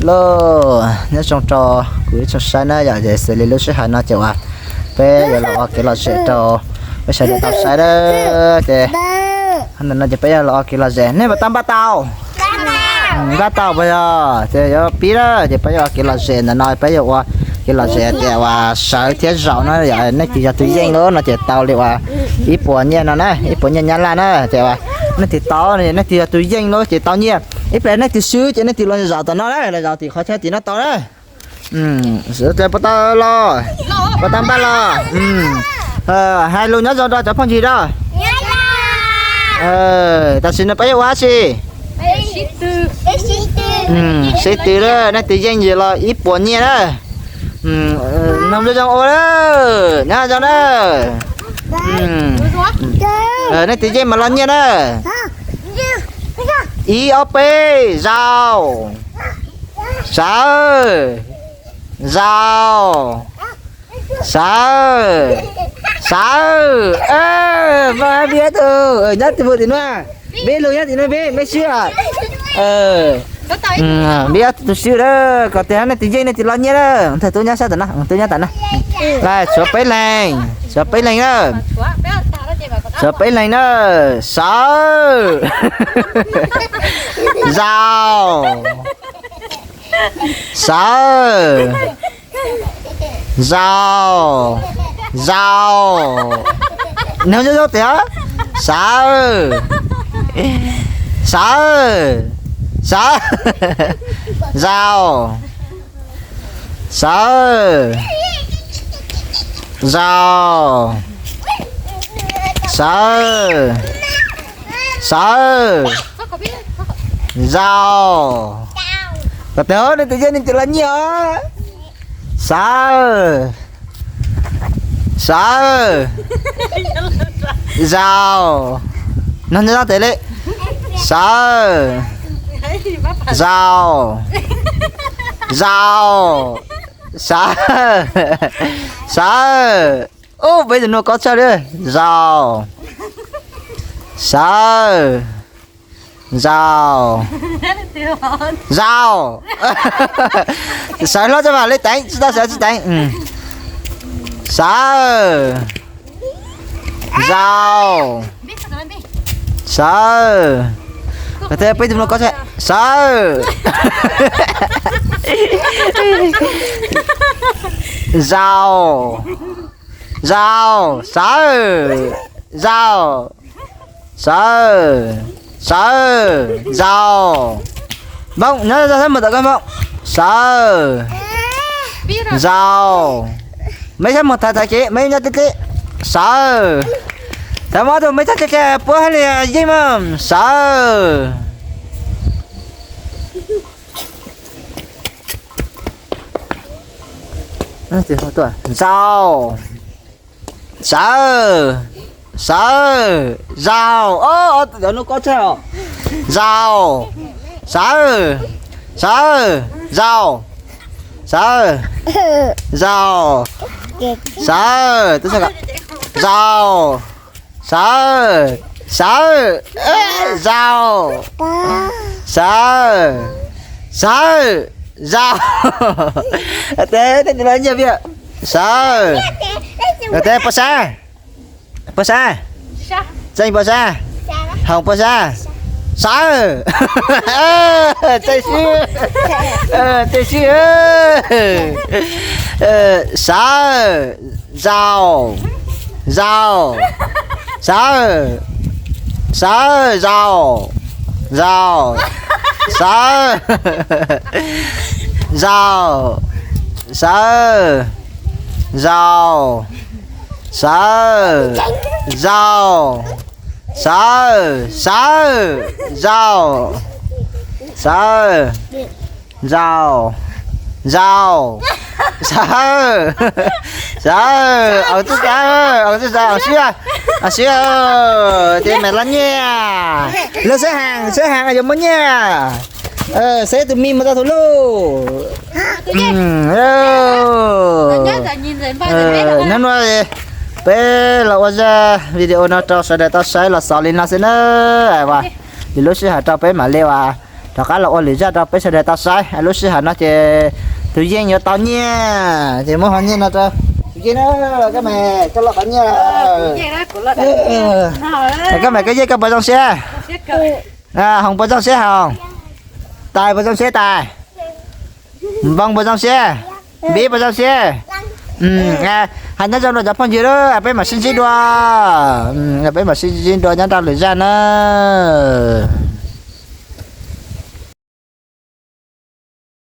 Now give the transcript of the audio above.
Los nyob zoo rau kuv ib tsoom saib na yom, ces xws li lub sij hawm no ces uas peb yuav los ua kev lom zem rau peb sawv daws tau saib na. Ces ntawm no ces peb yuav los ua kev lom zem, nej puas tau npaj tau? Npaj tau puas yog? Ces yuav pib na, ces peb yuav ua kev lom zem ntawm no, peb yuav ua kev lom zem tias uas sawv thiab zaum no yom, leej twg yog tus yeej lawm no ces tau li uas ib puas nyiaj no na, ib puas nyiaj Nyab Laj na. Ces uas leej twg tau, leej twg yog tus yeej lawm ces tau nyiaj. Ib pliag leej twg swb ces leej twg los zaum tom no na, los zaum tim qhov chaw tim no tau na. Puas tau los? Puas tau npaj los? Hais lus nyob zoo rau cov phooj ywg da. Tam sim no peb yuav ua dab tsi? Sib tw na, leej twg yeej yim los ib puas nyiaj na. Noog zoo zoo ua na. Nyob zoo na. Leej twg yeej mas los nyiaj na. Ib ob peb, zaum. Sawv. Zaum. Sawv. Sawv. Npaj hab npib tus nyob tus mus tim no. Npib lug nyob tim no, npib, npib swb. Npib ob tus swb lawm, kom tias nej tus yeej nej tus los nyiaj lawm. Ntawm tub nyob sab tom no, tub nyob tom no. Lawm, tshuav peb leeg, tshuav peb leeg na. Tshuav peb leeg na. Sawv. Zaum. Sawv. Zaum. Zaum. Nyob zoo zoo tias sawv. Sawv. Sawv. Zaum. Sawv. Zaum. Sawv. Sawv. Zaum. Kom tias nej tus yeej nej tus los nyiaj os. Sawv. Sawv. Zaum. Nyob nyob tes li. Sawv. Zaum. Zaum. Sawv. Sawv. Ub, peb tus no kob tshaj li. Zaum. Sawv. Zaum. Zaum. Sawv hlob tso mas, li teev tsis tau sawv tsis teev. Sawv. Zaum. Sawv. Peb tus no kob tshaj. Sawv. Zaum. Zaum. Sawv. Zaum. Sawv. Sawv. Zaum. Npoo, nyob saib mus tom koj, Npoo. Sawv. Zaum. Meb saib mus, thaiv thaiv kev, meb nyob tib tib. Sawv. Thaiv mus ob tug, meb txhob tse tse puab hab li yeej mas. Sawv. Zaum. Sawv. Sawv. Zaum. Ob tug no kob tshaj os. Zaum. Sawv. Sawv. Zaum. Sawv. Zaum. Sawv. Zaum. Sawv. Sawv. Zaum. Sawv. Sawv. Zaum. Tes tej tus los nyiaj pia. Sawv. Tes puas sab? Puas sab? Tseej puas sab? Hoom puas sab? Sawv. Tseej swb. Tseej swb. Sawv. Zaum. Zaum. Sawv. Sawv. Zaum. Zaum. Sawv. Zaum. Sawv. Zaum. Sawv. Zaum. Sawv. Sawv. Zaum. Sawv. Zaum. Zaum. Sawv. Sawv. Au tub sawv, au tub sawv, au sib, au sib. Ces mam los nyiaj. Lawv xếp hàng, xếp hàng yuav muaj nyiaj. Xếp tus me mus txog tus luj. Hnub no peb los ua zaj video no rau sawv daws tau saib los xaus li no xwb na. Ua li lub sij hawm rau peb mam li ua rov qab los ua lwm zaj rau peb sawv daws tau saib. Lub sij hawm no ces tus Yeej yuav tau nyiaj ces muab hov nyiaj no rau tus Yeej na. Koj me, koj loj qhov nyiaj. Koj me, koj Yeej koj puas zoo siab? Hoos puas zoo siab Hoos? Tais puas zoo siab Tais? Npoo puas zoo siab? Npib puas zoo siab? Hais nyob zoo rau cov phooj ywg, peb mam sib ntsib dua. Peb mam sib ntsib dua nyob rau lwm zaj na.